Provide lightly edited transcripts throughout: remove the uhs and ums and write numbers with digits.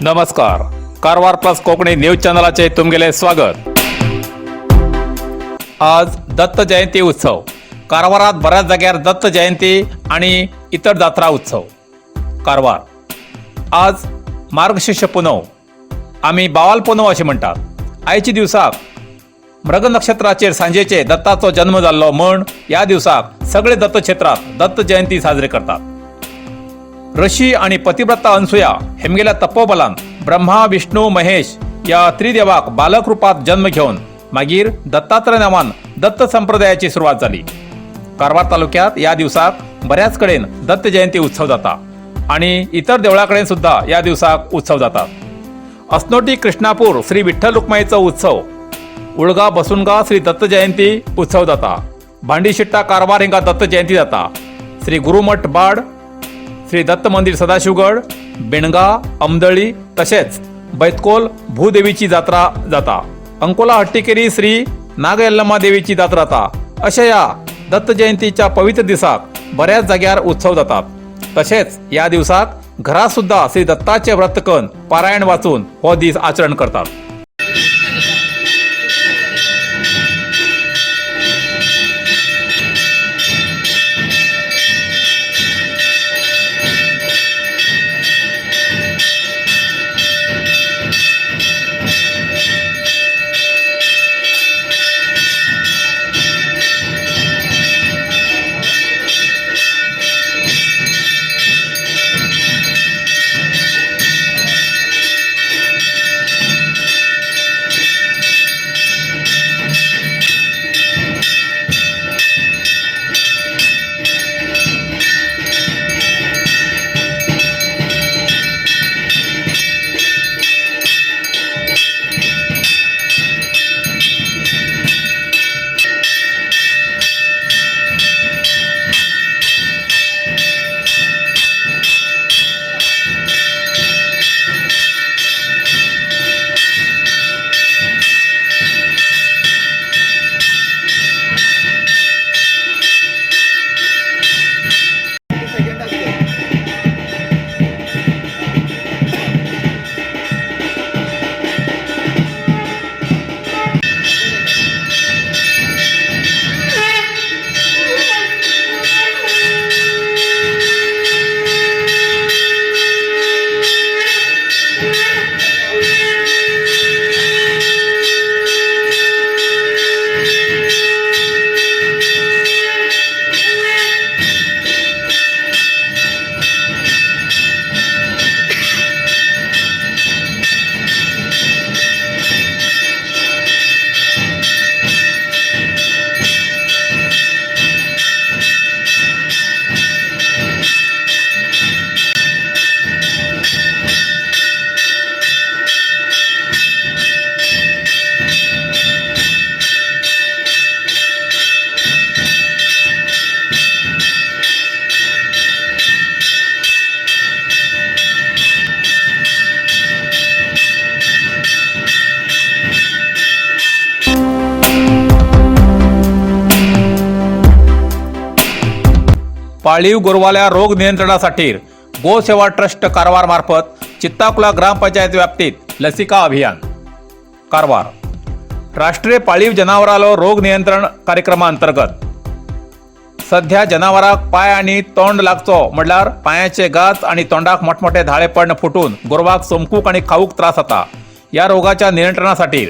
नमस्कार, Karwar plus Konkani news चॅनलाचे तुमगेले स्वागत. आज दत्त जयंती उत्सव. कारवारात बऱ्याच जाग्यार दत्त जयंती आणि इतर जात्रा उत्सव. कारवार. आज मार्गशीर्ष पुनव, आमी बावाल पुनव अशें म्हणटात. आयच्या दिवसाक मृग नक्षत्राचेर सांजेचे दत्ताचो जन्म जाल्लो म्हण ह्या दिवसाक सगळे दत्तक्षेत्रात दत्त जयंती साजरी करतात. ऋषी आणि पतिव्रता अनसुया हेमगेल्या तपोबलान ब्रह्मा, विष्णू, महेश या त्रिदेवाक बालक रूपात जन्म घेवन मागीर दत्तात्रय नावान दत्त संप्रदायाची सुरवात जाली. कारवार तालुक्यात या दिवसाक बऱ्याच कडेन दत्त जयंती उत्सव जाता आणि इतर देवळा कडेन सुद्धा या दिवसाक उत्सव जातात. असनोटी कृष्णापूर श्री विठ्ठल रुक्माईचो उत्सव, उळगा बसुनगा श्री दत्त जयंती उत्सव जाता. भांडीशिट्टा कारवार हिंगा दत्त जयंती जाता. श्री गुरुमठ बाड, श्री दत्त मंदिर सदाशिवगड, बेणगा, अमदळी तशेंच बैतकोल भूदेवीची जात्रा जाता. अंकोला हट्टीकेरी श्री नागयल्लमा देवीची जात्रा जाता. अशा या दत्त जयंतीच्या पवित्र दिसाक बऱ्याच जाग्यार उत्सव जातात. तशेंच या दिवसाक घरात सुद्धा श्री दत्ताचे व्रत करून पारायण वाचून हो दीस आचरण करतात. सेकंड असते. पाळीव गोरवाल्या रोग नियंत्रणासाठी गोसेवा ट्रस्ट कारवार मार्फत चित्ताकुला ग्रामपंचायत व्याप्तीत लसिका अभियान. कारवार. राष्ट्रीय पाळीव जनावरालो रोग नियंत्रण कार्यक्रमाअंतर्गत सध्या जनावराक पाय आनी तोंड लागचो म्हणल्यार पांयाचे गाच आणि तोंडाक मोठमोठे धाळे पडण फुटून गोरवाक चमकूक आणि खावूक त्रास जाता. या रोगाच्या नियंत्रणासाठी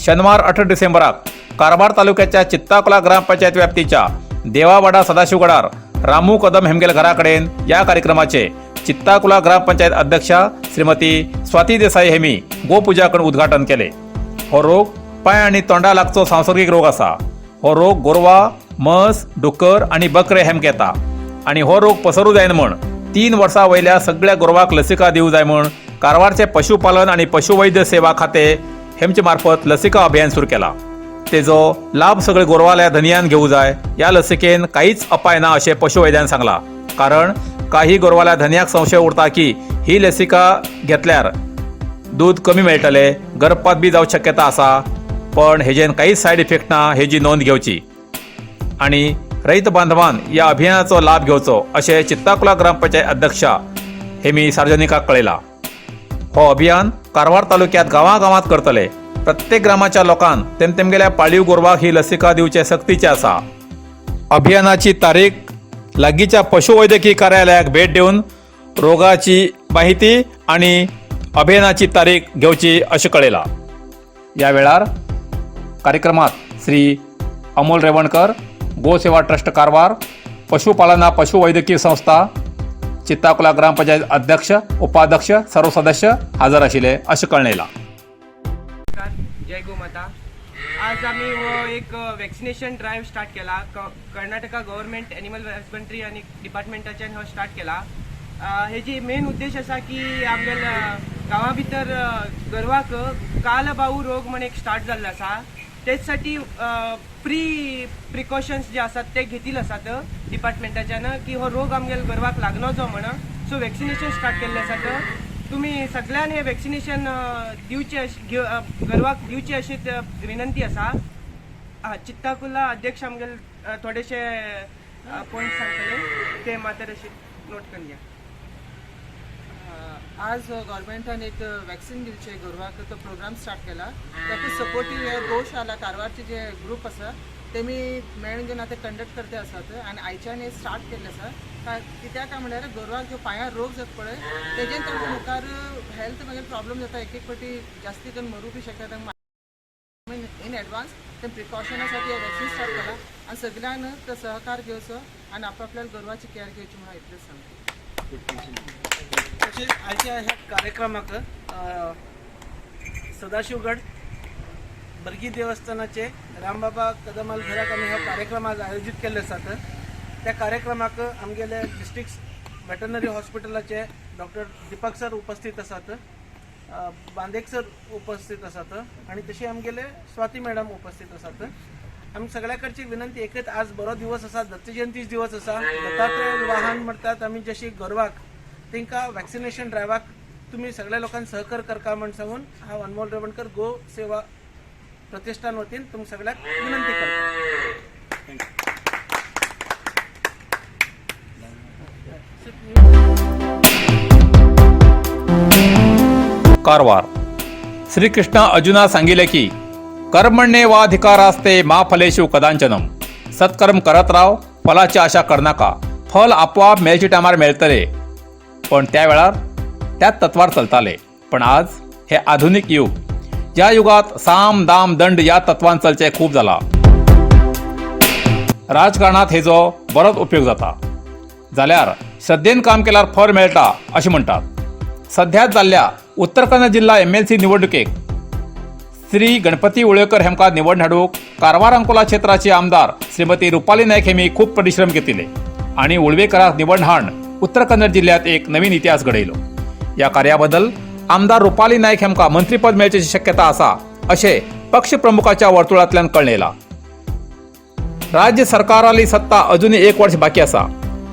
शनिवार 18 डिसेंबराक कारवार तालुक्याच्या चित्ताकुला ग्रामपंचायत व्याप्तीच्या देवावाडा सदाशिवगडार रामू कदम हेमगेल घराकडेन या कार्यक्रमाचे चित्ताकुला ग्रामपंचायत अध्यक्षा श्रीमती स्वाती देसाई हेमी गोपूजा करून उद्घाटन केले. हो रोग पाय आणि तोंडा लागचो सांसर्गिक रोग असा. हो रोग गोरवा, म्हस, डुकर आणि बकरे हेमक येता आणि हो रोग पसरू जायना म्हण 3 वर्सां वयल्या सगळ्या गोरवाक लसिका दिवं जाय म्हण कारवारचे पशुपालन आणि पशुवैद्य सेवा खाते हेमचे मार्फत लसिका अभियान सुरू केला. तेजो लाभ सगळे गोरवाल्या धनयान घेऊ जाय. या लसिकेन काहीच अपाय ना अशें पशुवैद्यान सांगला. कारण काही गोरवाल्या धनयाक संशय उरता की ही लसिका घेतल्यार दूध कमी मेळटले, गर्भपात बी जावंक शक्यता आसा. पण हेजेन काहीच सायड इफेक्ट ना हेजी नोंद घेवची आणि रयत बांधवान या अभियानाचो लाभ घेवचो अशें चित्ताकुला ग्रामपंचायत अध्यक्षा हेमी सार्वजनिकाक कळयला. हो अभियान कारवार तालुक्यात गांवागांवांत करतले. प्रत्येक ग्रामाच्या लोकान तेमतेमगेल्या पाळीव गोरवाक ही लसिका दिवचे सक्तीचे आसा. अभियानाची तारीख लागींच्या पशुवैद्यकीय कार्यालयाक भेट दिवन रोगाची माहिती आणि अभियानाची तारीख घेवची अशें कळयलां. या वेळार कार्यक्रमात श्री अमोल रेवणकर, गोसेवा ट्रस्ट कारवार, पशुपालना पशुवैद्यकीय संस्था, चित्ताकुला ग्रामपंचायत अध्यक्ष, उपाध्यक्ष, सर्व सदस्य हजर आशिल्ले अशें कळयलां. नमस्कार, जय गोमाता. आज आमी हो एक वॅक्सिनेशन ड्रायव्ह स्टार्ट केला. कर्नाटका गव्हर्मेंट एनिमल हजबंड्री आनी डिपार्टमेंटाच्यान हो स्टार्ट केला. हेजी मेन उद्देश आसा की आमगेल्या गांवा भितर गोरवाक कालबाऊ रोग म्हण एक स्टार्ट जाल्लो आसा. तेच साठी प्री प्रिकॉशन्स जे आसात ते घेतील आसात डिपार्टमेंटाच्यान की हो रोग आमगेल्या गोरवाक लागनचो म्हण. सो वॅक्सिनेशन स्टार्ट केल्लें आसात. तुमी सगळ्यान हे वॅक्सिनेशन दिवचे गोरवाक दिवचे अशी विनंती आसा. हा, चित्ताकुला अध्यक्ष आमगेले थोडेशे पॉयंट सांगतले, ते मात्र अशे नोट करून घ्या. आज गव्हर्मेंटान एक वॅक्सिन दिवचे गोरवाक, तो प्रोग्राम स्टार्ट केला. ताका सपोर्टीव हे गोशाला कारवारचे जे ग्रुप आसा, तेमी मेळून घेवन आतां कंडक्ट करते आसात आनी आयच्यान हे स्टार्ट केल्लें आसा. काय कित्याक काय म्हणल्यार गोरवाक ज्यो पांयार रोग जाता पळय, तेजेन तांकां मुखार हेल्थ मागीर प्रॉब्लम जाता. एक एक फावटी जास्ती करून मरूं बी शकता. तांकां इन एडवान्स ते प्रिकॉशनासाठी हे वॅक्सिन स्टार्ट केला आनी सगळ्यान तो सहकार घेवचो आनी आपापल्या गोरवाची केअर घेवची म्हणून इतलेंच सांगता. तशेंच आयच्या ह्या कार्यक्रमाक सदाशिवगड बर्गी देवस्थानाचे रामबाबा कदमाल घराक आमी हो कार्यक्रम आज आयोजीत केल्ले आसात. त्या कार्यक्रमाक आमगेले डिस्ट्रिक्ट वेटरनरी हॉस्पिटलाचे डॉक्टर दीपक सर उपस्थित आसात, बांदेक सर उपस्थित आसात आनी तशें आमगेले स्वाती मॅडम उपस्थित आसात. आमी सगळ्या कडची विनंती एकच, आज बरो दिवस आसा, दत्त जयंतीच दिवस आसा. दत्तात्रय वाहन म्हणटात आमी जशी गोरवाक, तांकां वॅक्सिनेशन ड्रायव्हाक तुमी सगळ्या लोकांक सहकार करका म्हण सांगून हांव अनमोल रेवणकर गो सेवा प्रतिष्ठान वतीन तुमकां सगळ्याक विनंती करता. कारवार. श्रीकृष्ण अर्जुना सांगितले की कर्मण्येवाधिकारस्ते मा फलेषु कदाचनम. सत्कर्म करत राव, फलाची आशा कर नाका. फल आपोआप मेळचे टायमार मेळतले. पण त्या वेळार त्याच तत्वार चलताले. पण आज हे आधुनिक युग, ज्या युगात साम दाम दंड या तत्वान चलचे खूब जाला. राजकारणात हेजो बरोच उपयोग जाता, जाल्यार श्रद्धेन काम केल्यार फळ मेळटा अशें म्हणटात. सध्याच जाल्ल्या उत्तर कन्नड जिल्हा एमएलसी निवडणुकेक श्री गणपती उळेकर हेमकां निवड हाडूंक कारवार अंकोला क्षेत्राचे आमदार श्रीमती रुपाली नायक हेमी खूब परिश्रम घेतिले आणि उळवेकराक निवड हाण उत्तर कन्नड जिल्ह्यात एक नवीन इतिहास घडयलो. या कार्याबद्दल आमदार रुपाली नायक हेमकां मंत्रीपद मेळचेची शक्यता आसा अशें पक्ष प्रमुखाच्या वर्तुळांतल्यान कळ्ळेला. राज्य सरकाराली सत्ता अजूनही एक वर्ष बाकी आसा.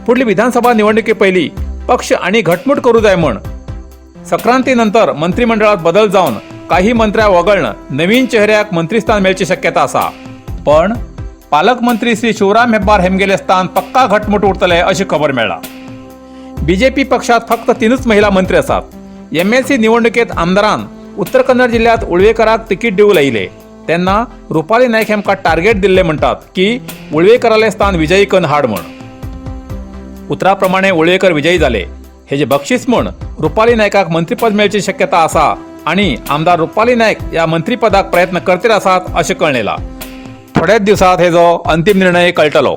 फुडली विधानसभा निवडणुके पयलीं पक्ष आनी घटमूट करूं जाय म्हण संक्रांती नंतर मंत्रिमंडळात बदल जावन काही मंत्र्या वगळण नवीन चेहऱ्याक मंत्रीस्थान मेळची शक्यता आसा. पण पालकमंत्री श्री शिवराम हेब्बार हेमगेले स्थान पक्का घटमूट उरतले अशी खबर मेळ्ळा. बीजेपी पक्षात फक्त तीनच महिला मंत्री आसात. एमएलसी निवडणुकेत आमदारान उत्तर कन्नड जिल्ह्यात उळवेकराक तिकीट दिवं लायले तेन्ना रुपाली नायक हेमकां टार्गेट दिल्ले म्हणटात की उळवेकराले स्थान विजयी कन्न हाड म्हण. उतरा प्रमाणे उळवेकर विजयी जाले. हेजे बक्षीस म्हूण रुपाली नायकाक मंत्रीपद मेळची शक्यता आसा आणि आमदार रुपाली नायक या मंत्रीपदाक प्रयत्न करतील आसात अशें कळ्ळेला. थोड्याच दिवसात हेजो अंतीम निर्णय कळटलो.